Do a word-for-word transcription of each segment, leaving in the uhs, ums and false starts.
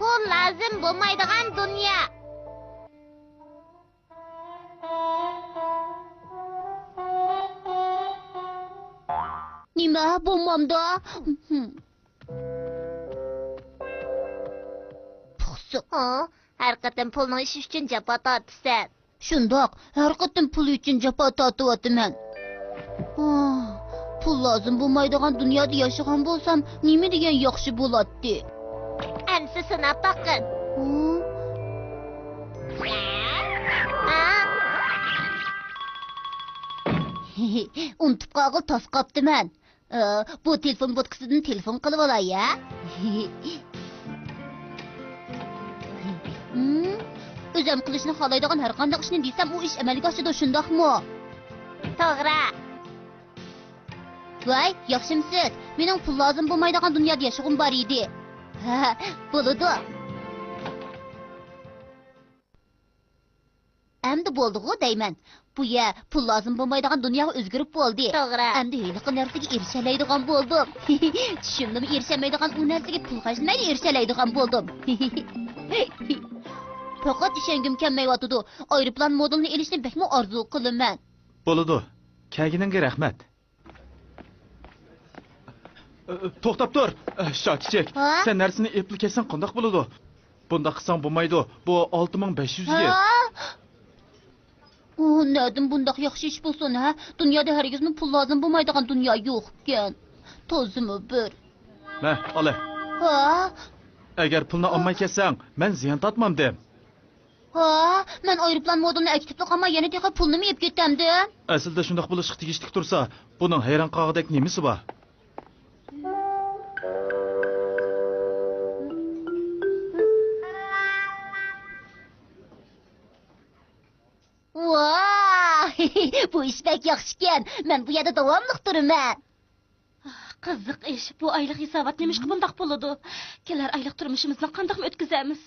پۇل لازىم بولمايدىغان دۇنيا. نېمە، بولمامدا؟ پۇخسۇق. ھە، ھەر قېتىم پۇلنىڭ ئىشى ئۈچۈن جاپا تارتىسەن. شۇنداق، ھەر قېتىم پۇل ئۈچۈن جاپا تارتىۋاتىمەن. ئاھ، پۇل لازىم بولمايدىغان دۇنيادا ياشىغان بولسام، نېمە دېگەن ياخشى بولاتتى. ئەمسە سىناپ باققىن. ھە؟ ھا؟ ئۇنتۇپ قالغىلى تاس قاپتىمەن. ئى، بۇ تېلېفون بوتكىسىدىن تېلېفون قىلىۋالاي، ھە؟ ھىم، ئۆزۈم قىلىشنى خالايدىغان ھەر قانداق ئىشنى دېسەم، ئۇ ئىش ئەمەلگە ئاشىدۇ، شۇنداقمۇ؟ توغرا. ۋاي، ياخشىمسىز؟ مېنىڭ پۇل لازىم بولمايدىغان دۇنيادا ياشىغۇم بار ئىدى. ھە، بولىدۇ. ئەمدى بولدىغۇ دەيمەن. بۇ يەر پۇل لازىم بولمايدىغان دۇنياغا ئۆزگىرىپ بولدى. توغرا. ئەمدى ھېلىقى نەرسىگە ئېرىشەلەيدىغان بولدۇم. چۈشۈمدىمۇ ئېرىشەلمەيدىغان ئۇ نەرسىگە پۇل خەجلىمەيلا ئېرىشەلەيدىغان بولدۇم. پەقەت ئىشەنگۈم كەلمەيۋاتىدۇ. ئايروپىلان مودېلىنى ئېلىشنى بەكمۇ ئارزۇ قىلىمەن. بولىدۇ. كەلگىنىڭگە رەھمەت. توختاپ تۇر، شاكىچىك. ھا؟ سەن نەرسىنى ئېپلا كەتسەڭ قانداق بولىدۇ؟ بۇنداق قىلساڭ بولمايدۇ. بۇ ئالتە مىڭ بەش يۈز يۈەن. ھا؟ ئۇ نەدىن بۇنداق ياخشى ئىش بولسۇن، ھە؟ دۇنيادا ھەرگىزمۇ پۇل لازىم بولمايدىغان دۇنيا يوق ئىكەن. تازىمۇ بىر. مە، ئالە. ھا؟ ئەگەر پۇلنى ئالماي كەتسەڭ، مەن زىيان تارتمامدىم. ھا، مەن ئايروپىلان مودېلىنى ئەكېتىپلا قالماي، يەنە تېخى پۇلنىمۇ يەپ كېتەمدىم. ئەسلىدە شۇنداق بولۇشقا تېگىشلىك تۇرسا، بۇنىڭ ھەيران قالغۇدەك نېمىسى بار؟ ۋاھ، بۇ ئىش بەك ياخشىكەن. مەن بۇ يەردە داۋاملىق تۇرىمەن. قىزىق ئىش، بۇ ئايلىق ھېسابات نېمىشقا بۇنداق بولىدۇ؟ كېلەر ئايلىق تۇرمۇشىمىزنى قانداقمۇ ئۆتكۈزەمىز؟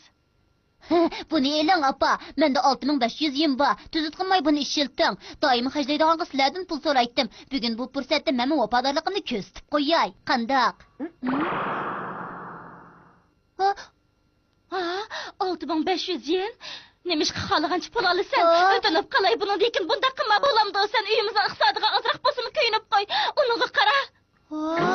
بۇنى ئېلىڭ، ئاپا. مەندە ئالتە مىڭ بەش يۈز يېن بار. تۈزۈت قىلماي بۇنى ئىشلىتىڭ. دائىم خەجلەيدىغانغا سىلەردىن پۇل سورايتتىم. بۈگۈن بۇ پۇرسەتتە مەنمۇ ۋاپادارلىقىمنى كۆرسىتىپ قوياي. قانداق؟ ھا؟ ھا؟ ئالتە مىڭ بەش يۈز يېن؟ نېمىشقا خالىغانچە پۇل ئالىسەن؟ ھا؟ ئۆتۈنۈپ قالاي، بۇنىڭدىن كېيىن بۇنداق قىلما، بولامدۇ؟ سەن ئۆيىمىزنىڭ ئىقتىسادىغا ئازراق بولسىمۇ كۆيۈنۈپ قوي. ئۇنىڭغا قارا. ھا؟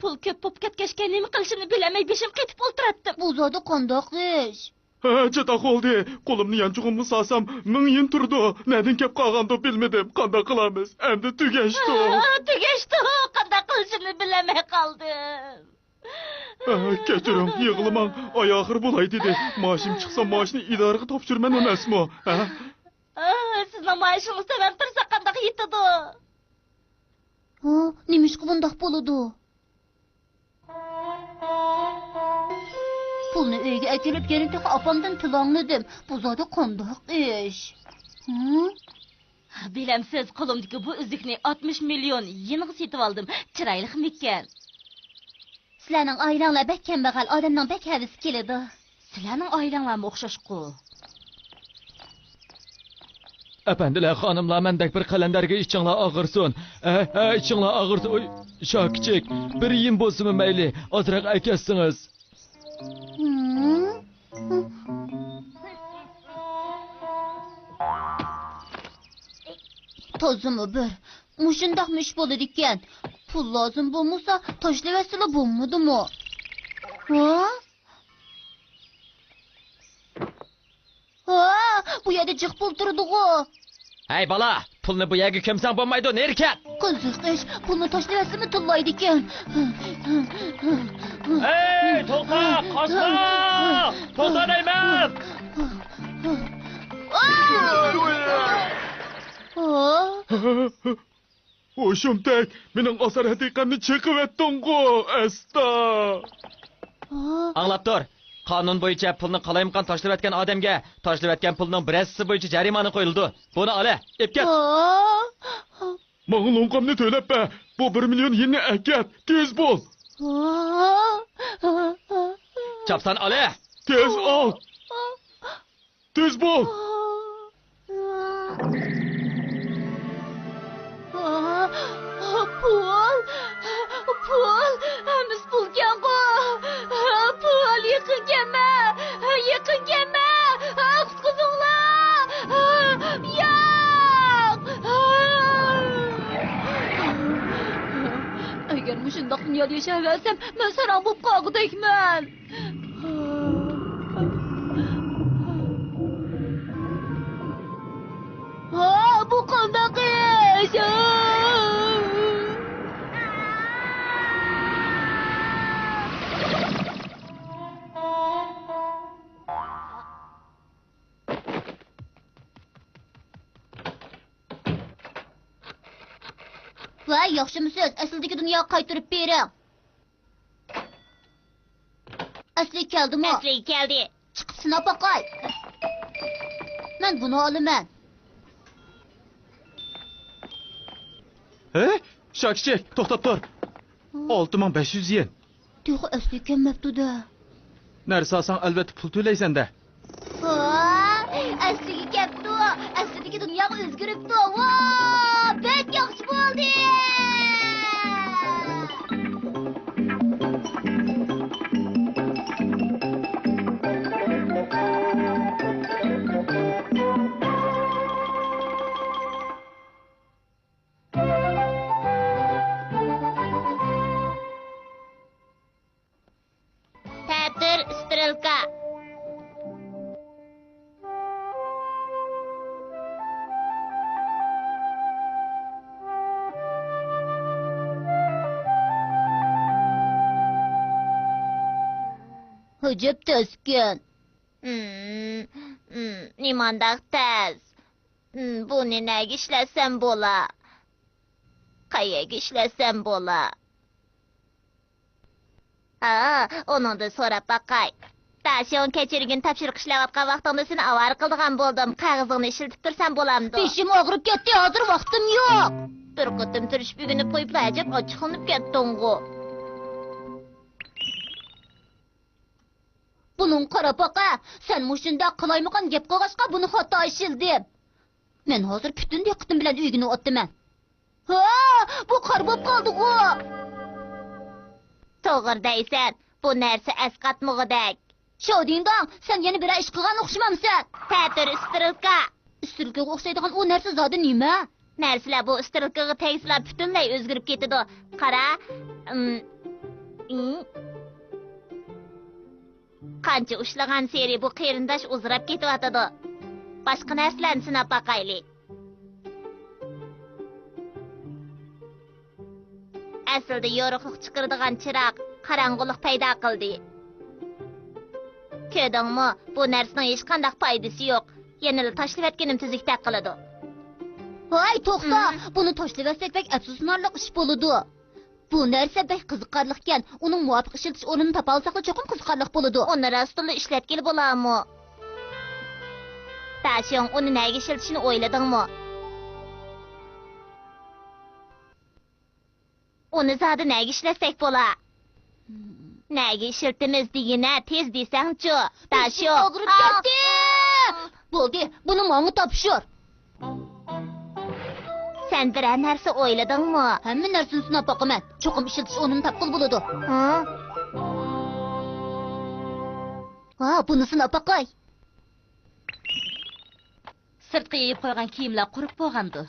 پۇل كۆپ بولۇپ كەتكەچكە نېمە قىلىشىمنى بىلەلمەي بېشىم قېتىپ ئولتۇراتتىم. بۇ زادى قانداق ئىش؟ ھە، چاتاق بولدى. قولۇمنى يانچۇقۇمغا سالسام، مىڭ يېن تۇرىدۇ. نەدىن كەپ قالغاندۇ بىلمىدىم. قانداق قىلىمىز؟ ئەمدى تۈگەشتۇق. ھا، تۈگەشتۇق. قانداق قىلىشىمنى بىلەلمەي قالدىم. ھە، كەچۈرۈڭ، يىغلىماڭ. ئاي ئاخىرى بولاي دېدى. مائاشىم چىقسا، مائاشنى ئىدارىگە تاپشۇرىمەن ئەمەسمۇ؟ ھە؟ ئاھ، سىزنىڭ مائاشىڭىز تۆۋەن تۇرسا قانداق يېتىدۇ؟ ھا، نېمىشقا بۇنداق بولىدۇ؟ پۇلنى ئۆيگە ئەكىرىپ، يەنە تېخى ئاپامدىن تىل ئاڭلىدىم. بۇ زادى قانداق ئىش؟ ھە؟ بىلەمسىز، قولۇمدىكى بۇ ئۈزۈكنى ئاتمىش مىليون يېنغا سېتىۋالدىم. چىرايلىقمىكەن؟ سىلەرنىڭ ئائىلەڭلار بەك كەمبەغەل، ئادەمنىڭ بەك ھەۋىسى كېلىدۇ. سىلەرنىڭ ئائىلەڭلارمۇ ئوخشاشقۇ. ئەپەندىلەر، خانىملار، مەندەك بىر قەلەندەرگە ئىچىڭلار ئاغرىسۇن. ھە، ھە، ئىچىڭلار ئاغرىسۇن. ئۇي، شاكىچىك، بىر يېن بولسىمۇ مەيلى، ئازراق ئەكەتسىڭىز. تازىمۇ بىر. مۇشۇنداقمۇ ئىش بولىدىكەن. پۇل لازىم بولمىسا، تاشلىۋەتسىلا بولمىدىمۇ؟ ھا؟ ھا، بۇ يەردە جىق پۇل تۇرىدىغۇ. ھەي بالا، پۇلنى بۇ يەرگە كۆمسەڭ بولمايدۇ، نېرى كەت! قىزىق ئىش، پۇلنى تاشلىۋەتسىمۇ تىللايدىكەن. ھەي، توختا، قاچما! توختا دەيمەن! ھوشۇم تەگ، مېنىڭ ئاسار ھەدىقەمنى چېقىۋەتتىڭغۇ، ئەستا! ئاڭلاپ تۇر. قانۇن بويىچە پۇلنى قالايمىقان تاشلىۋەتكەن ئادەمگە تاشلىۋەتكەن پۇلنىڭ بىر ھەسسىسى بويىچە جەرىمانە قويۇلىدۇ. بۇنى ئالە، ئېلىپ كەت. ماڭا لوڭقامنى تۆلەپ بەر. بۇ بىر مىليون يېننى ئەكەت. تېز بول. چاپسان ئالە. تېز ئال. تېز بول! پۇل! پۇل! ھەممە شۇنداق دۇنيادا ياشاۋەرسەم، مەن ساراڭ بولۇپ قالغۇدەكمەن. ھا، بۇ قانداق ئىش؟ ۋەي، ياخشىمۇسىز؟ ئەسلىدىكى دۇنياغا قايتۇرۇپ بېرىڭ. ئەسلىگە كەلدىمۇ؟ ئەسلىگە كەلدى. چىقىپ سىناپ باقاي. مەن بۇنى ئالىمەن. ھەي، شاكىچىك، توختاپ تۇر. ئالتە مىڭ بەش يۈز يېن. تېخى ئەسلىگە كەلمەپتۇ-دە. نەرسە ئالساڭ، ئەلۋەتتە پۇل تۆلەيسەن-دە. ۋاي، ئەسلىگە كەپتۇ. ئەسلىدىكى دۇنياغا ئۆزگىرىپتۇ. ۋاي، بەك ياخشى بولدى. تەتۈر ئىسترېلكا. ئەجەب تەسكەن. ئىم، ئىم، نېمانداق تەس؟ ئىم، بۇنى نەگە ئىشلەتسەم بولا؟ قەيەرگە ئىشلەتسەم بولا؟ ئا، ئۇنىڭدىن سوراپ باقاي. داشيوڭ، كەچۈرگىن، تاپشۇرۇق ئىشلەۋاتقان ۋاقتىڭدا سېنى ئاۋارە قىلىدىغان بولدۇم. قەغىزىڭنى ئىشلىتىپ تۇرسام بولامدۇ؟ بېشىم ئاغرىپ كەتتى، ھازىر ۋاقتىم يوق. بىر قېتىم تىرىشىپ ئۆگىنىپ قويۇپلا ئەجەب ئاچچىقلىنىپ كەتتىڭغۇ. بۇنىڭغا قاراپ باقە، سەن مۇشۇنداق قالايمىقان گەپ قىلغاچقا بۇنى خاتا ئىشلىدىم. مەن ھازىر پۈتۈن دىققىتىم بىلەن ئۆگىنىۋاتىمەن. ھا، بۇ قارا بولۇپ قالدىغۇ! توغرا دەيسەن، بۇ نەرسە ئەسقاتمىغۇدەك. شاۋدىڭداڭ، سەن يەنە بىرەر ئىش قىلغان ئوخشىمامسەن؟ تەتۈر ئىسترېلكا. ئىسترېلكىغا ئوخشايدىغان ئۇ نەرسە زادى نېمە؟ نەرسىلەر بۇ ئىسترېلكىغا تەگسىلا پۈتۈنلەي ئۆزگىرىپ كېتىدۇ. قارا. ئىم، ئىم. قانچە ئۇشلىغانسېرى بۇ قېرىنداش ئۇزىراپ كېتىۋاتىدۇ. باشقا نەرسىلەرنى سىناپ باقايلى. ئەسلىدە يورۇقلۇق چىقىرىدىغان چىراغ قاراڭغۇلۇق پەيدا قىلدى. كۆردۈڭمۇ؟ بۇ نەرسىنىڭ ھېچقانداق پايدىسى يوق. يەنىلا تاشلىۋەتكىنىم تۈزۈكتەك قىلىدۇ. ۋاي، توختا! بۇنى تاشلىۋەتسەك بەك ئەپسۇسلىنارلىق ئىش بولىدۇ. بۇ نەرسە بەك قىزىقارلىقكەن. ئۇنىڭ مۇۋاپىق ئىشلىتىش ئورنىنى تاپالىساقلا چوقۇم قىزىقارلىق بولىدۇ. ئۇنى راستتىنلا ئىشلەتكىلى بولامۇ؟ داشيوڭ، ئۇنى نەگە ئىشلىتىشنى ئويلىدىڭمۇ؟ ئۇنى زادى نەگە ئىشلەتسەك بولا؟ نەگە ئىشلىتىمىز دېگىنە، تېز دېسەڭچۇ، داشيوڭ. ئاغرىپ كەتتى. بولدى، بۇنى ماڭا تاپشۇر. سەن بىرەر نەرسە ئويلىدىڭمۇ؟ ھەممە نەرسىنى سىناپ باقىمەن. چوقۇم ئىشلىتىش ئورنىنى تاپقىلى بولىدۇ. ھا؟ ھا، بۇنى سىناپ باقاي. سىرتقا يېيىپ قويغان كىيىملەر قۇرۇپ بولغاندۇ.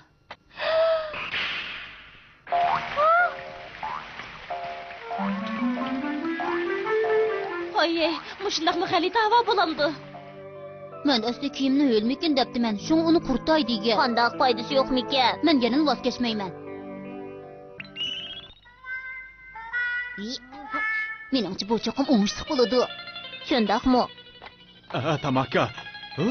ھوي، مۇشۇنداقمۇ غەلىتە ھاۋا بولامدۇ؟ مەن ئەسلى كىيىمنى ھۆلمىكىن دەپتىمەن، شۇڭا ئۇنى قۇرۇتاي دېگەن. قانداق پايدىسى يوقمىكەن؟ مەن يەنىلا ۋاز كەچمەيمەن. مېنىڭچە بۇ چوقۇم ئوڭۇشلۇق بولىدۇ. شۇنداقمۇ؟ ئە، تاماكا. ھە؟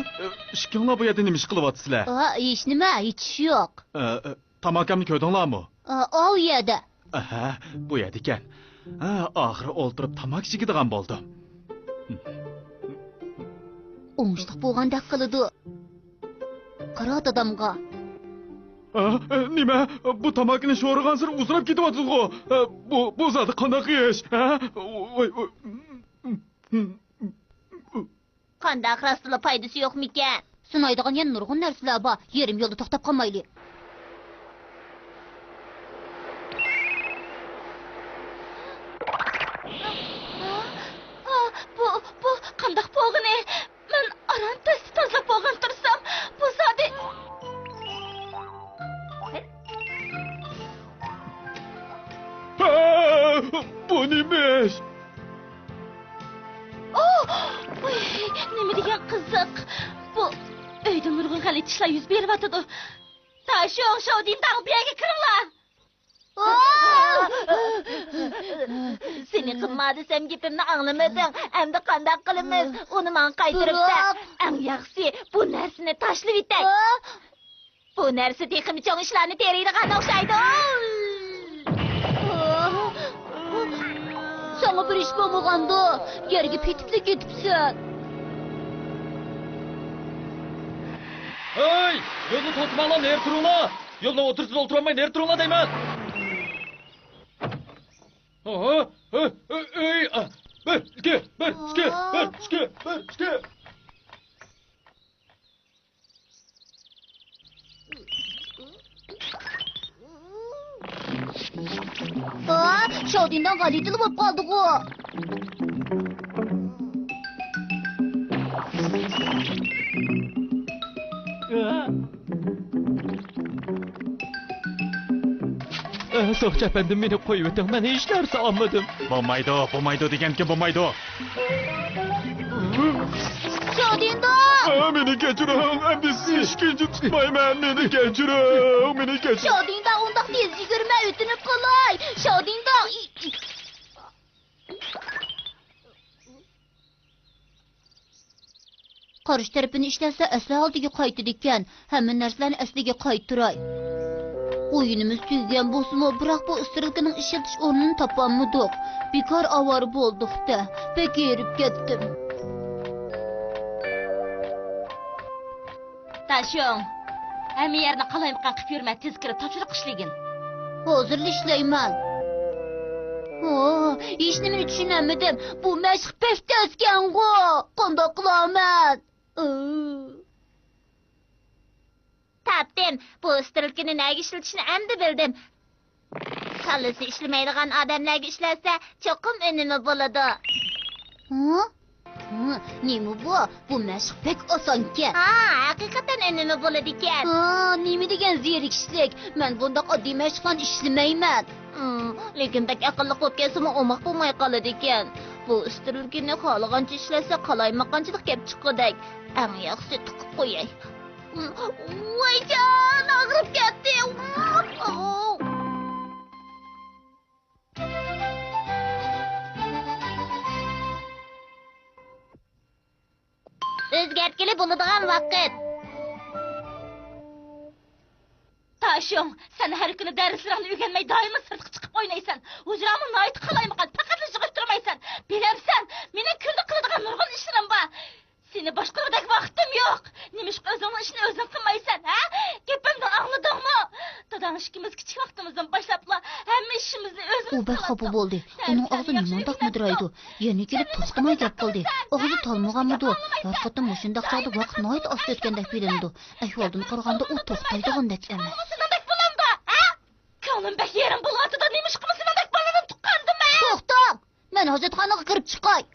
ئىككىڭلار بۇ يەردە نېمە ئىش قىلىۋاتىسىلەر؟ ئا، ھېچنېمە، ھېچ ئىش يوق. ئە، ئە، تاماكامنى كۆردۈڭلارمۇ؟ ئا، ئاۋۇ يەردە. ئەھە، بۇ يەردىكەن. ھە، ئاخىرى ئولتۇرۇپ تاماكا چېكىدىغان بولدۇم. ئوڭۇشلۇق بولغاندەك قىلىدۇ. قارا دادامغا. ئە، ئە، نېمە؟ بۇ تاماكىنى شورىغانسېرى ئۇزىراپ كېتىۋاتىدىغۇ. ئە، بۇ، بۇ زادى قانداق ئىش؟ ھە؟ ۋاي، ۋاي. قانداق، راستلا پايدىسى يوقمىكەن؟ سىنايدىغان يەنە نۇرغۇن نەرسىلەر بار. يېرىم يولدا توختاپ قالمايلى. بۇ، بۇ قانداق بولغىنى؟ مەن ئاران تەستە تازىلاپ بولغان تۇرسام، بۇ زادى. بۇ نېمە ئىش؟ ئوھ! ئۇي، نېمە دېگەن قىزىق. بۇ ئۆيدە نۇرغۇن غەلىتە ئىشلار يۈز بېرىۋاتىدۇ. تاشيۇڭ، شاۋدىنداڭ، بۇ يەرگە كىرىڭلار. سېنى قىلما دېسەم، گېپىمنى ئاڭلىمىدىڭ. ئەمدى قانداق قىلىمىز؟ ئۇنى ماڭا قايتۇرۇپ بەر. بىراق. ئەڭ ياخشىسى، بۇ نەرسىنى تاشلىۋېتەي. بۇ نەرسە تېخىمۇ چوڭ ئىشلارنى تېرىيدىغان ئوخشايدۇ. ساڭا بىر ئىش بولمىغاندۇ؟ يەرگە پېتىپلا كېتىپسەن. ھەي! يولنى توسىماڭلار، نېرى تۇرۇڭلار! يولنىڭ ئوتتۇرىسىدا ئولتۇرالماي، نېرى تۇرۇڭلار دەيمەن! ئاھا! ھە، ھە، ئەي، ئا، بىر، ئىككى، بىر، ئىككى، بىر، ئىككى، بىر، ئىككى. ھا، شاۋدىنداڭ غەلىتىلا بولۇپ قالدىغۇ. ئە، سوقچى ئەپەندىم، مېنى قويۇۋېتىڭ، مەن ھېچ نەرسە ئالمىدىم. بولمايدۇ، بولمايدۇ دېگەنكى بولمايدۇ. شاۋدىنداڭ! ئە، مېنى كەچۈرۈڭ، ئەمدى سىزنى ئىشكەنجە تۇتمايمەن، مېنى كەچۈرۈڭ، مېنى كەچۈرۈڭ. شاۋدىنداڭ، ئۇنداق تېز يۈگۈرمە، ئۆتۈنۈپ قالاي. شاۋدىنداڭ! قارشى تەرىپىنى ئىشلەتسە، ئەسلى ھالىتىگە قايتىدىكەن. ھەممە نەرسىلەرنى ئەسلىگە قايتۇراي. ئويۇنىمىز تۈگىگەن بولسىمۇ، بىراق بۇ ئىسترېلكىنىڭ ئىشلىتىش ئورنىنى تاپالمىدۇق. بىكار ئاۋارە بولدۇق-دە. بەك ھېرىپ كەتتىم. تاشيۇڭ، ھەممە يەرنى قالايمىقان قىلىپ يۈرمە، تېز كىرىپ تاپشۇرۇق ئىشلىگىن. ھازىرلا ئىشلەيمەن. ھو، ھېچنېمىنى چۈشىنەلمىدىم. بۇ مەشىق بەك تەسكەنغۇ. قانداق قىلارمەن؟ تاپتىم. بۇ ئىسترېلكىنى نەگە ئىشلىتىشنى ئەمدى بىلدىم. كاللىسى ئىشلىمەيدىغان ئادەملەرگە ئىشلەتسە، چوقۇم ئۈنۈمى بولىدۇ. ھە؟ ھە، نېمە بۇ؟ بۇ مەشىق بەك ئاسانكەن. ھا، ھەقىقەتەن ئۈنۈمى بولىدىكەن. ھا، نېمە دېگەن زېرىكىشلىك. مەن بۇنداق ئاددىي مەشىقلارنى ئىشلىمەيمەن. ھىم، لېكىن بەك ئەقىللىق بولۇپ كەتسىمۇ، ئوماق بولماي قالىدىكەن. بۇ ئىسترېلكىنى خالىغانچە ئىشلەتسە، قالايمىقانچىلىق كەپ چىققۇدەك. ئەڭ ياخشىسى تۇقۇپ قوياي. ۋايجان، ئاغرىپ كەتتى. ئۆزگەرتكىلى بولىدىغان ۋاقىت. تاشيۇڭ، سەن ھەر كۈنى دەرسلىرىڭنى ئۆگەنمەي، دائىم سىرتقا چىقىپ ئوينايسەن. ھۇجراڭمۇ ناھايىتى قالايمىقان، پەقەتلا يىغىشتۇرمايسەن. بىلەمسەن، مېنىڭ كۈندە قىلىدىغان نۇرغۇن ئىشلىرىم بار. سېنى باشقۇرغۇدەك ۋاقتىم يوق. نېمىشقا ئۆزۈڭنىڭ ئىشىنى ئۆزۈڭ قىلمايسەن، ھە؟ گېپىمنى ئاڭلىدىڭمۇ؟ داداڭ ئىككىمىز كىچىك ۋاقتىمىزدىن باشلاپلا ھەممە ئىشىمىزنى ئۆزىمىز قىلاتتۇق. ئۇ بەك خاپا بولدى. ئۇنىڭ ئاغزى نېمانداق مىدىرايدۇ؟ يەنە كېلىپ توختىماي گەپ قىلدى. ئاغزى تالمىغانمىدۇ؟ ھەقىقەتەن مۇشۇنداق چاغدا ۋاقىت ناھايىتى ئاستا ئۆتكەندەك بىلىنىدۇ. ئەھۋالدىن قارىغاندا ئۇ توختايدىغاندەك ئەمەس. سېنىڭدەك بالامدا، ھە؟ كۆڭلۈم بەك يېرىم بولۇۋاتىدۇ. نېمىشقىمۇ سېنىڭدەك بالىنى تۇغقاندىم مەن؟ توختاڭ! مەن ھاجەتخانىغا كىرىپ چىقاي.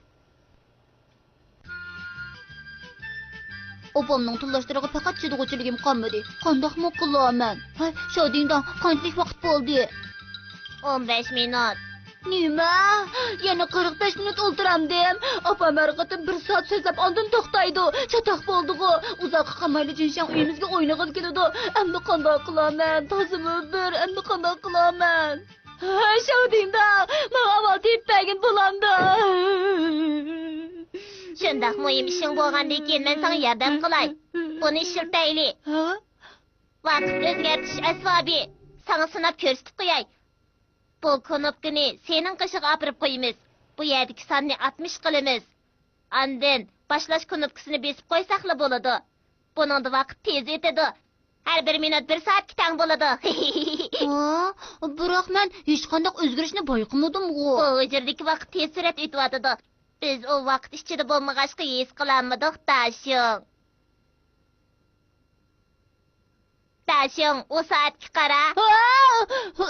ئاپامنىڭ تىللاشلىرىغا پەقەت چىدىغۇچىلىكىم قالمىدى. قانداقمۇ قىلارمەن؟ ھەي، شاۋدىڭداڭ، قانچىلىك ۋاقىت بولدى؟ ئون بەش مىنۇت. نېمە؟ يەنە قىرىق بەش مىنۇت ئولتۇرامدىم؟ ئاپام ھەر قېتىم بىر سائەت سۆزلەپ، ئاندىن توختايدۇ. چاتاق بولدىغۇ. ئۇزاققا قالمايلا جىنشاڭ ئۆيىمىزگە ئوينىغىلى كېلىدۇ. ئەمدى قانداق قىلارمەن؟ تازىمۇ بىر، ئەمدى قانداق قىلارمەن؟ ھە، شاۋدىڭداڭ، ماڭا ئامال تېپىپ بەرگىن بولامدۇ؟ شۇنداق مۇھىم ئىشىڭ بولغاندىكىن، مەن ساڭا ياردەم قىلاي. بۇنى ئىشلىتەيلى. ھە؟ ۋاقىت ئۆزگەرتىش ئەسۋابى. ساڭا سىناپ كۆرسىتىپ قوياي. بۇ كۇنۇپكىنى سېنىڭ قېشىغا ئاپىرىپ قويىمىز. بۇ يەردىكى ساننى ئاتمىش قىلىمىز. ئاندىن باشلاش كۇنۇپكىسىنى بېسىپ قويساقلا بولىدۇ. بۇنىڭدا ۋاقىت تېز ئۆتىدۇ. ھەر بىر مىنۇت بىر سائەتكە تەڭ بولىدۇ. ھا، بىراق مەن ھېچقانداق ئۆزگىرىشنى بايقىمىدىمغۇ. بۇ ھۇجرىدىكى ۋاقىت تېز سۈرئەتتە ئۆتۈۋاتىدۇ. بىز ئۇ ۋاقىت ئىچىدە بولمىغاچقا ھېس قىلالمىدۇق، داشۇڭ. داشۇڭ، ئۇ سائەتكە قارا. ھا!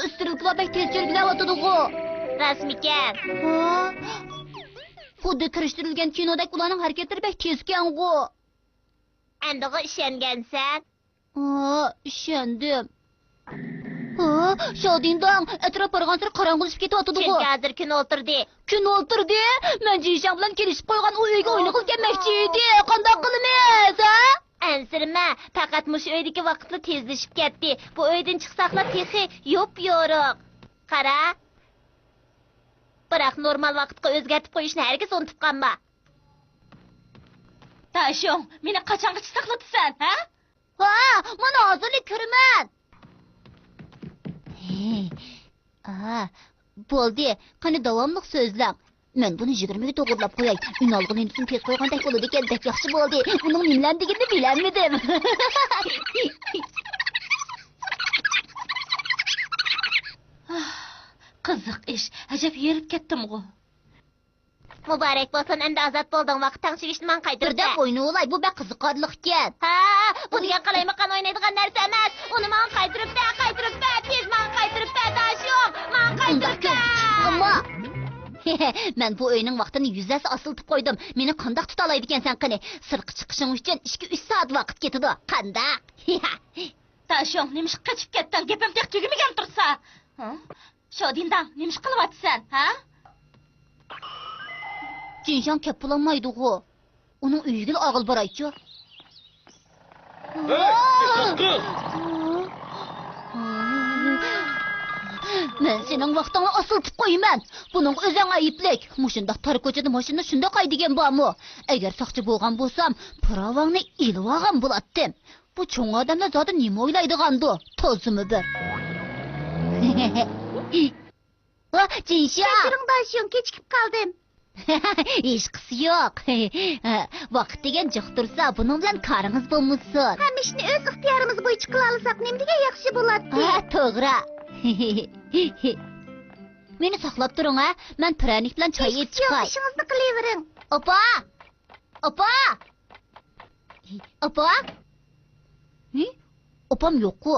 ئىسترېلكىلار بەك تېز چۆرگىلەۋاتىدىغۇ. راستمىكەن؟ ھا! خۇددى كىرىشتۈرۈلگەن كىنودەك ئۇلارنىڭ ھەرىكەتلىرى بەك تېزكەنغۇ. ئەمدىغۇ ئىشەنگەنسەن؟ ھا، ئىشەندىم. ھا، شاۋدىنداڭ، ئەتراپ بارغانسېرى قاراڭغۇلىشىپ كېتىۋاتىدىغۇ. چۈنكى ھازىر كۈن ئولتۇردى. كۈن ئولتۇردى؟ مەن جىنشاڭ بىلەن كېلىشىپ قويغان ئۇ ئۆيگە ئوينىغىلى كەلمەكچى ئىدى. قانداق قىلىمىز، ھە؟ ئەنسىرىمە، پەقەت مۇشۇ ئۆيدىكى ۋاقىتلا تېزلىشىپ كەتتى. بۇ ئۆيدىن چىقساقلا تېخى يوپيورۇق. قارا. بىراق نورمال ۋاقىتقا ئۆزگەرتىپ قويۇشنى ھەرگىز ئۇنتۇپ قالما. داشۇڭ، مېنى قاچانغىچە ساقلىتىسەن، ھە؟ ھا، مانا ھازىرلا كىرىمەن. ھە، بولدى، قېنى داۋاملىق سۆزلەڭ. مەن بۇنى يىگىرمىگە توغرىلاپ قوياي. ئۈنئالغۇ لېنتىسىنى تېز قويغاندەك بولىدىكەن، بەك ياخشى بولدى. ئۇنىڭ نېمىلەرنى دېگىنىنى بىلەلمىدىم. قىزىق ئىش، ئەجەب ھېرىپ كەتتىمغۇ. مۇبارەك بولسۇن، ئەمدى ئازاد بولدۇڭ. ۋاقىت تەڭشىگۈچنى ماڭا قايتۇرۇپ بىردەم بەر. ئوينىۋالاي، بۇ بەك قىزىقارلىقكەن. ھە، بۇ دېگەن قالايمىقان ئوينايدىغان نەرسە ئەمەس. ئۇنى ماڭا قايتۇرۇپ بەر، قايتۇرۇپ بەر، تېز ماڭا قايتۇرۇپ بەر، داشۇم، ماڭا ئۇنداق قايتۇرۇپ كۆپ. بەر. ئەمما مەن بۇ ئۆينىڭ ۋاقتىنى يۈز ھەسسە ئاسىلتىپ قويدۇم. مېنى قانداق تۇتالايدىكەنسەن قېنى؟ سىرتقا چىقىشىڭ ئۈچۈن ئىككى، ئۈچ سائەت ۋاقىت كېتىدۇ. قانداق؟ داشۇڭ، نېمىشقا قېچىپ كەتتىڭ؟ گېپىم تېخى تۈگىمىگەن تۇرسا. ھە؟ شودىنداڭ، نېمىش قىلىۋاتىسەن، ھە؟ جىنشاڭ كەپ بولالمايدىغۇ. ئۇنىڭ ئۆيىگىلا ئاغىل بارايچۇ. ھەي، قىز! مەن سېنىڭ ۋاقتىڭنى ئاسىلتىپ قويىمەن. بۇنىڭغا ئۆزۈڭ ئەيىبلىك. مۇشۇنداق تار كوچىدا ماشىنىنى شۇنداق ھەيدىگەن بارمۇ؟ ئەگەر ساقچى بولغان بولسام، پىراۋاڭنى ئېلىۋالغان بولاتتىم. بۇ چوڭ ئادەملەر زادى نېمە ئويلايدىغاندۇ؟ تازىمۇ بىر. ۋا، جىنشيا! كەچۈرۈڭ داشۇڭ، كېچىكىپ قالدىم. ھېچقىسى يوق. ۋاقىت دېگەن جىق تۇرسا، بۇنىڭ بىلەن كارىڭىز بولمىسۇن. ھەممە ئىشنى ئۆز ئىختىيارىمىز بويىچە قىلالىساق، نېمىدېگەن ياخشى بولاتتى. ھە، توغرا. مېنى ساقلاپ تۇرۇڭ، ھە. مەن پىرەنىك بىلەن چاي ئېلىپ ھېچقىسى يوق، چىقاي. ئىشىڭىزنى قىلىۋېرىڭ. ئاپا! ئاپا! ئاپا! ھى؟ ئاپام يوققۇ.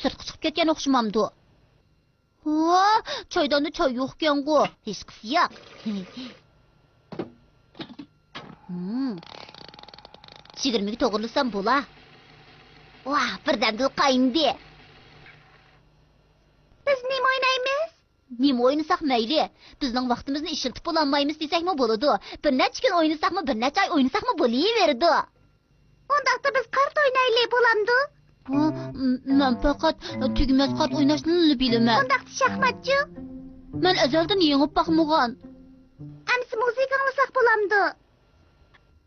سىرتقا چىقىپ كەتكەن ئوخشىمامدۇ؟ ھا، چايداندا چاي يوقكەنغۇ. ھېچقىسى يوق. ھىم. يىگىرمىگە توغرىلىسام بولا. ۋاھ، بىردەمدىلا قاينىدى. بىز نېمە ئوينايمىز؟ نېمە ئوينىساق مەيلى. بىزنىڭ ۋاقتىمىزنى ئىشلىتىپ بولالمايمىز دېسەكمۇ بولىدۇ. بىر نەچچە كۈن ئوينىساقمۇ، بىر نەچچە ئاي ئوينىساقمۇ بولۇۋېرىدۇ. ئۇنداقتا بىز قارت ئوينايلى، بولامدۇ؟ ھا، م-، مەن پەقەت تۈگىمەس قارت ئويناشنىلا بىلىمەن. ئۇنداقتا شاھماتچۇ؟ مەن ئەزەلدىن يېڭىپ باقمىغان. ئەمىسە مۇزىكا ئاڭلىساق بولامدۇ؟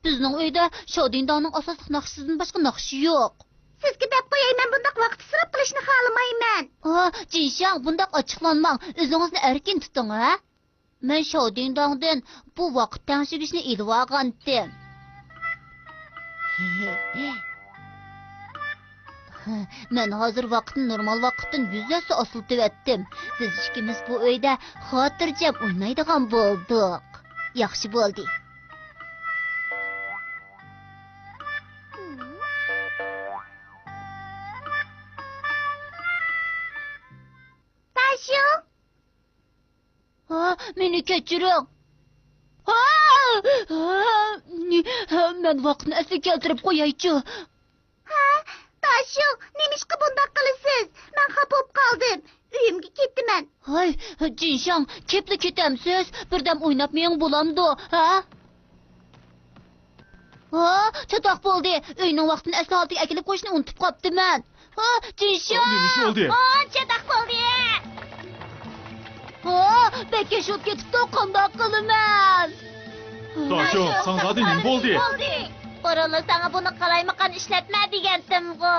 بىزنىڭ ئۆيدە شاۋدىڭداڭنىڭ ئاساسلىق ناخشىسىدىن باشقا ناخشا يوق. سىزگە دەپ قوياي، مەن بۇنداق ۋاقىت ئىسراپ قىلىشنى خالىمايمەن. ھا، جىنشياڭ، بۇنداق ئاچچىقلانماڭ، ئۆزىڭىزنى ئەركىن تۇتۇڭ، ھە؟ مەن شاۋدىڭداڭدىن بۇ ۋاقىت تەڭشىگۈچنى ئېلىۋالغانتىم. مەن ھازىر ۋاقىتنى نورمال ۋاقىتتىن يۈز ھەسسە ئاسىلتىۋەتتىم. بىز ئىككىمىز بۇ ئۆيدە خاتىرجەم ئوينايدىغان بولدۇق. ياخشى بولدى. داشۇ! ھا، مېنى كەچۈرۈڭ. ھا! ھا! مەن ۋاقىتنى ئەسلىگە كەلتۈرۈپ قويايچۇ. ھا؟ داشۇ، نېمىشقا بۇنداق قىلىسىز؟ مەن خاپا بولۇپ قالدىم. ئۆيۈمگە كېتىمەن. ھاي، جىنشاڭ، كېپلا كېتەمسىز؟ بىردەم ئويناپ مېڭىڭ بولامدۇ؟ ھا؟ ھا، چاتاق بولدى. ئۆينىڭ ۋاقتىنى ئەسلى ھالىتىگە ئەكېلىپ قويۇشنى ئۇنتۇپ قاپتىمەن. ھا، جىنشيا! نېمە ئىش بولدى؟ ھا، چاتاق بولدى! ھا، بەك كەچ بولۇپ كېتىپتۇ، قانداق قىلىمەن؟ داشۇ، ساڭا زادى نېمە بولدى؟ بۇرۇنلا ساڭا بۇنى قالايمىقان ئىشلەتمە دېگەنتىمغۇ.